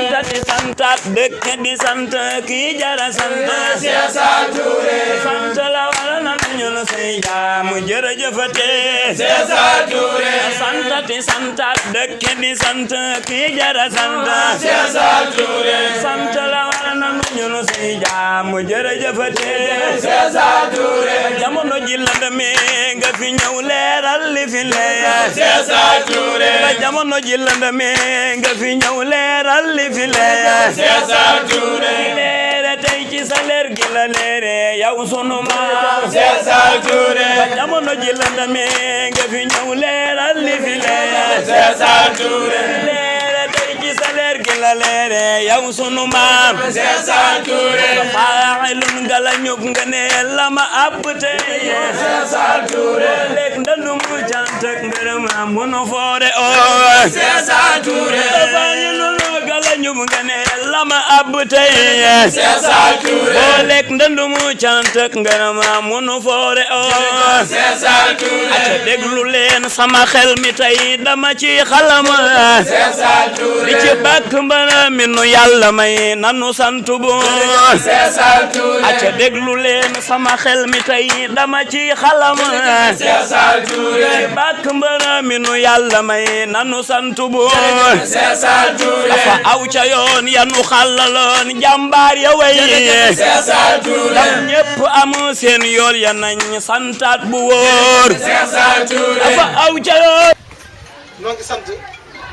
di santat dëkk di sant ki jara sant Cheikh Sall Touré sant la wala na ñun say jaamu jërëjëfate Cheikh Sall Touré sant di santat dëkk di sant ki jara sant Cheikh Sall Touré sant la wala na ñun say jaamu jërëjëfate Cheikh Sall Touré jamono ji la demee nga fi ñëw leeral li fi leer Cheikh Sall Touré jamono ji la demee nga fi ñëw leeral li fi leer Cheikh Sall Touré leere tey ci sa leer gi la leere yow sunu maam Cheikh Sall Touré jamono ji la demee nga fi ñëw leeral li fi leer Cheikh Sall Touré leere tey ci sa leer gi la leere yow sunu maam Cheikh Sall Touré faaxilun gala ñug nga ne la ma ab tey Cheikh Sall Touré lekk ndandu mu cant ak ngërëm munu foore o Cheikh Sall Touré gala ñub nga ne lama ab tey Cheikh Sall Touré lekk ndandu mu cant ak ngërëm munu foore o Cheikh Sall Touré ate déglu leen sama xel mi tey dama ci xalam Cheikh Sall Touré di ci bàkk mbana mi nu yàlla may nanu santu bu Cheikh Sall Touré ate déglu leen sama xel mi tey dama ci xalam Cheikh Sall Touré di ci bàkk mbana mi nu yàlla may nanu santu bu Cheikh Sall Touré dafa aw ca yoon yanu xàllaloon jàmbaar ya way Cheikh Sall Touré ñépp amu seen yool ya nañ santaat bu wóor Cheikh Sall Touré dafa aw ca yoon noo ngi sant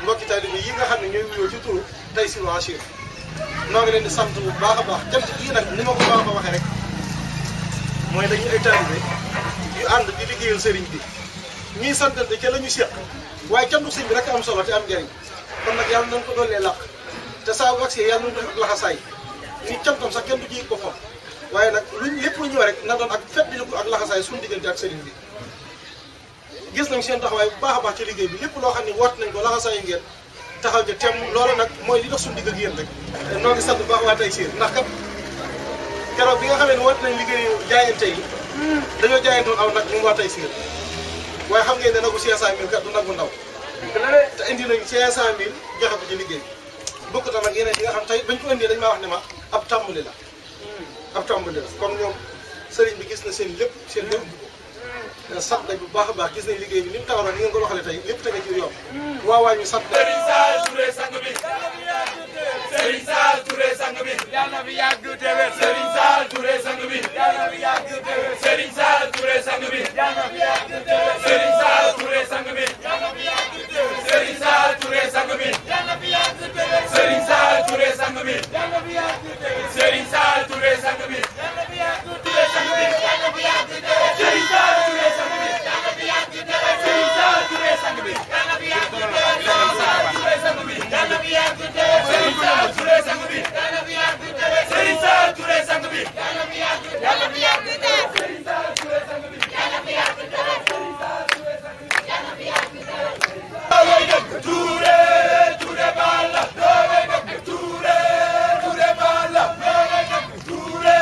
mbokki taalibe yi nga xam ne ñooy wuyoo ci turu Taysiroul Assir noo ngi leen di sant bu baax a baax jant gii nag ni ma ko baax a waxee rek mooy dañu ay taalibe yu ànd di liggéeyal sëriñ bi ñuy santante ca la ñu seq waaye cantu sëriñ bi rek am solo te am njëriñ kon nag yàlla nañ ko doolee làq te saa waxee yàlla nañ ko laxasaay ni cantam sax kenn du ci boppam waaye nag luñ lépp lu ñëw rek na doon ak fet di ko ak laxasaay suñu diggante ak sëriñ bi gis nañ seen taxawaay bu baax a baax ci liggéey bi lépp loo xam ne woot nañ ko laxasaay ngeen taxaw ja temm loolu nag mooy li dox suñu digg ak yéen rek noo ngi sant bu baax waa Taysiir ndax kat keroog bi nga xamee ne woot nañ liggéeyu jaayante yi dañoo jaayantoon aw nag moom waa Taysiir waaye xam ngeen ne nagu 500000 kat du nag bu ndaw te indi nañ 500000 joxe ko ci liggéey bokk na nag yeneen yi nga xam tey bañ ko indee dañ maa wax ne ma ab tàmbali la kon ñoom sëriñ bi gis na seen lépp sant nañ bu baax a baax gis nañ liggéey bi ni mu tawaroon ni ngeen ko doxalee tey lépp tege ci yoon waawaa ñu sant Serigne Sall Touré sang bi Serigne Sall Touré sang bi yàlla na fi yàgg te wér Serigne Sall Touré sang bi yàlla na fi yàgg te wér Serigne Sall Touré sang bi yàlla na fi yàgg te wér Serigne Sall Touré sang bi yàlla na fi yàgg te wér Serigne Sall Touré sang bi yàlla na fi yàgg te wér Serigne Sall Touré sang bi yàlla na fi yàgg te wér Serigne Sall Touré sang bi yàlla na fi yàgg te wér yàlla na fi yàgg te wér Serigne Sall Touré sang bi yàlla na fi yàgg te wér Serigne Sall Touré sang bi yàlla na fi yàgg te wér Serigne Sall Touré sang bi yàlla na fi yàgg te wér Serigne Sall Touré sang bi yàlla na fi yàgg te wér Serigne Sall Touré sang bi yàlla na fi yàgg te wér Serigne Sall Touré sang bi yàlla na fi yàgg te wér Serigne Sall Touré sang bi yàlla na fi yàgg te wér Touré Touré Balla Touré Touré Balla Touré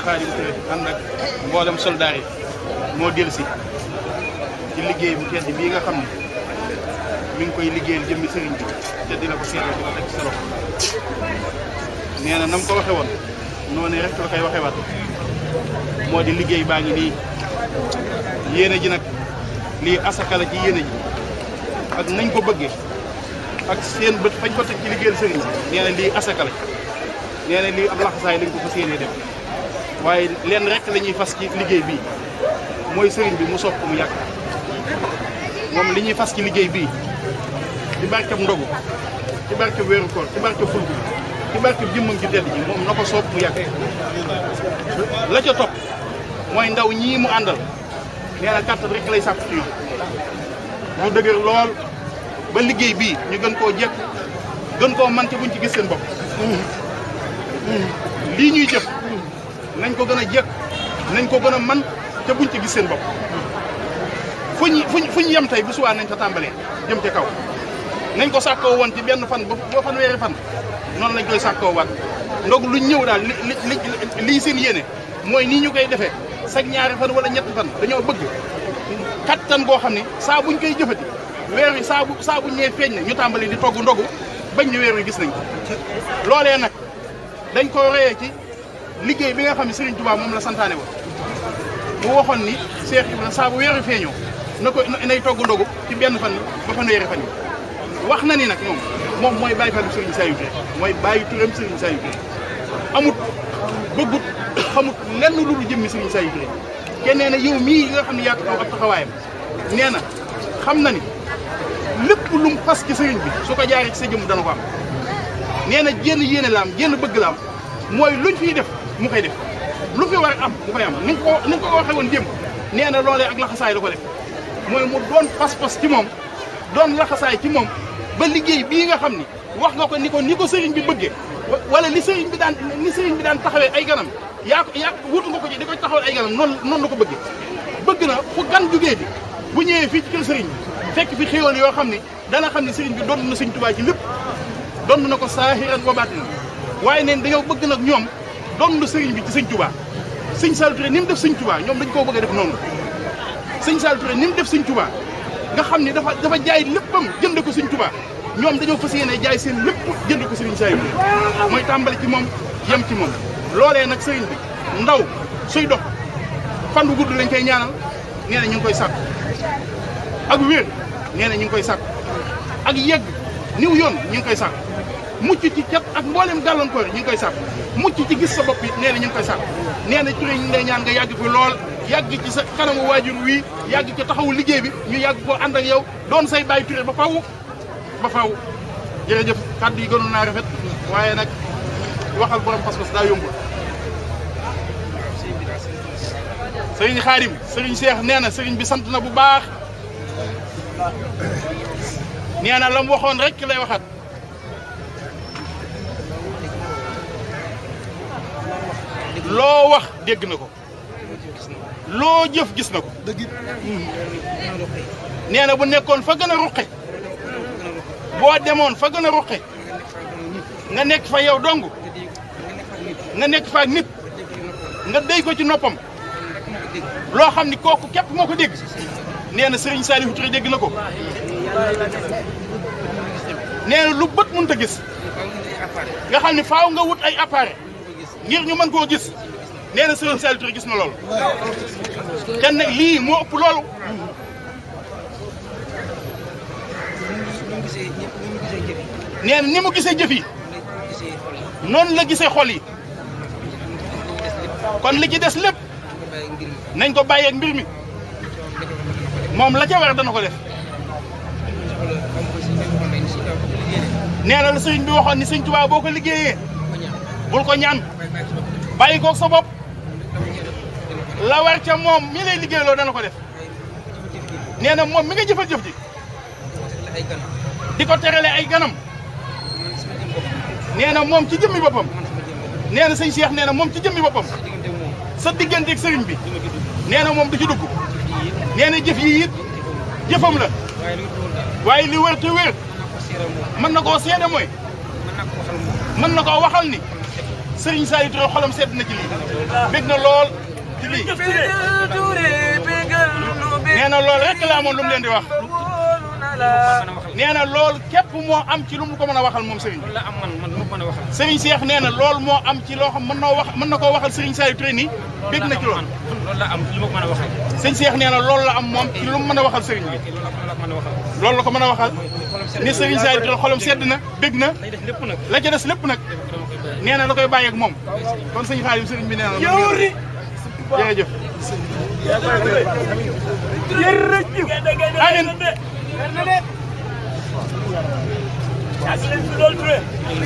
Xaadim Touré ànd ak mboolem soldaar yi moo dellusi ci liggéey bu tedd bii nga xam ne mi ngi koy liggéeyal jëmmi sëriñ bi te dina ko seetal di ko teg ci sa loxo nee na nam ko waxe woon noonu rek la koy waxee waat moo di liggéey baa ngi nii yéene ji nag lii asaka la ci yéene ji ak nañ ko bëggee ak seen bët fañ ko teg ci liggéeyal sëriñ bi nee na lii asaka la nee na lii ab laxasaay lañ ko fas yéenee def waaye lenn rek la ñuy fas ci liggéey bii mooy sëriñ bi mu sopp mu yàgg moom li ñuy fas ci liggéey bii ci barkeb ndogu ci barkeb weeru koor ci barkeb fulku ci barkeb jëmmam ji tedd ji moom na ko sopp mu yàgg la ca topp mooy ndaw ñii mu àndal nee na kàttan rek lay sàpp ci ñoom ñu dëgër lool ba liggéey bii ñu gën koo jekk gën koo man te buñ ci gis seen bopp lii ñuy jëf nañ ko gën a jekk nañ ko gën a man te buñ ci gis seen bopp fu ñu yem tey bu suwaa nañ ko tàmbalee jëm ca kaw nañ ko sàkkoo woon ci benn fan boo fanweeri fan noonu lañ koy sàkkoo waat ndog luñ ñëw daal lii seen yéene mooy nii ñu koy defee sag ñaari fan wala ñetti fan dañoo bëgg kattan goo xam ne saa buñ koy jëfati weer wi saa buñ nee feeñ na ñu tàmbali di togg ndogu bañ ni weer wi gis nañ ko loolee nag dañ ko royee ci liggéey bi nga xam ne Serigne Touba moom la santaane woon mu waxoon ni Cheikh Ibrahima saa bu weer wi feeñoo na ko nay togg ndogu ci benn fan ba fanweeri fan yi wax na ni nag moom mooy bàyyi fan Serigne Saliou Touré mooy bàyyi turam Serigne Saliou Touré amut bëggut xamut lenn lu dul jëmmi Serigne Saliou Touré kenn nee na yow mii nga xam ne yaa taxaw ab taxawaayam nee na xam na ni lépp lu mu fas ci Serigne bi su ko jaaree ci sa jëmm dana ko am nee na jénn yéene la am jénn bëgg la am mooy luñ fiy def mu koy def lu fi war a am mu koy am ni nga ko waxee woon démb nee na loolee ak laxasaay la ko def mooy mu doon pas-pas ci moom doon laxasaay ci moom ba liggéey bii nga xam ni wax nga ko ni ko sëriñ bi bëggee wala li sëriñ bi daan taxawee ay ganam yaa wutu nga ko ci di ko taxawal ay ganam noonu la ko bëgg na fu gan jugee di bu ñëwee fii ci kër sëriñ bi fekk fi xéwal yoo xam ni dana xam ne sëriñ bi doon na sëñ Tuubaa ci lépp doon na ko saahiran wa baatinan waaye neen dañoo bëgg nag ñoom doon na sëriñ bi ci sëñ Tuubaa sëñ Saliou Touré ni mu def sëñ Tuubaa ñoom dañ koo bëgg a def noonu sëñ Saliou Touré ni mu def sëñ Tuubaa nga xam ni dafa jaay léppam jënd ko sëñ Tuubaa ñoom dañoo fas yéene jaay seen lépp jënd ko sëriñ Saliou mooy tàmbali ci moom yem ci moom loolee nag sëriñ bi ndaw suy dox fan bu gudd lañ koy ñaanal nee na ñu ngi koy sàkk ak wér nee na ñu ngi koy sàkk ak yegg niw yoon ñu ngi koy sàkk mucc ci cat ak mboolem gàllankoor yi ñu ngi koy sàkk mucc ci gis sa bopp it nee na ñu ngi koy sàkk nee na Touré ñu ngi lay ñaan nga yàgg fi lool yàgg ci sa kanamu waajur wii yàgg ci taxawu liggéey bi ñu yàgg koo ànd ak yow doon say bàyyi Touré ba faw jërëjëf kàddu yi gënoon naa rafet waaye nag waxal borom pas-pas daa yombul sëriñ Xaadim sëriñ Cheikh nee na sëriñ bi sant na bu baax nee na la mu waxoon rek lay waxaat loo wax dégg na ko loo jëf gis na ko nee na bu nekkoon fa gën a ruqe boo demoon fa gën a ruqe nga nekk fa yow dong nga nekk fa ak nit nga déy ko ci noppam loo xam ni kooku képp moo ko dégg nee na Serigne Saliou Touré dégg na ko nee na lu bët mënut a gis nga xam ni faaw nga wut ay appareil ngir ñu mën koo gis nee na Serigne Saliou Touré gis na loolu te nag lii moo ëpp loolu nee na ni mu gisee jëf yi noonu la gisee xol yi kon li ci des lépp nañ ko bàyyi ak mbir mi moom la ca war dana ko def nee na la sëriñ bi waxoon ni sëriñ Tuubaa boo ko liggéeyee bul ko ñaan bàyyi koog sa bopp la war ca moom mi lay liggéeyloo dana ko def nee na moom mi nga jëfal jëf ji di ko terale ay ganam nee na moom ci jëmmi boppam nee na sëñ Cheikh nee na moom ci jëmmi boppam sa digganteeg sëriñ bi nee na moom du ci dugg nee na jëf yi it jëfam la waaye li wër te wër mën na koo seede mooy mën na koo waxal ni sëriñ Saliou Touré xolam sedd na ci lii bég na lool ci lii nee na lool rek la amoon lu mu leen di wax nee na lool képp moo am ci lu mu ko mën a waxal moom sëriñ sëriñ Cheikh nee na lool moo am ci loo xam mën na koo waxal sëriñ Saliou Touré nii bég na ci lool sëriñ Cheikh nee na loolu la am moom ci lu mu mën a waxal sëriñ bi loolu la ko mën a waxal ni sëriñ Saliou Touré xolam sedd na bég na la ca des lépp nag nee na da koy bàyyi ak moom kon sëñ Xaadim sëriñ bi nee na jërëjëf amiin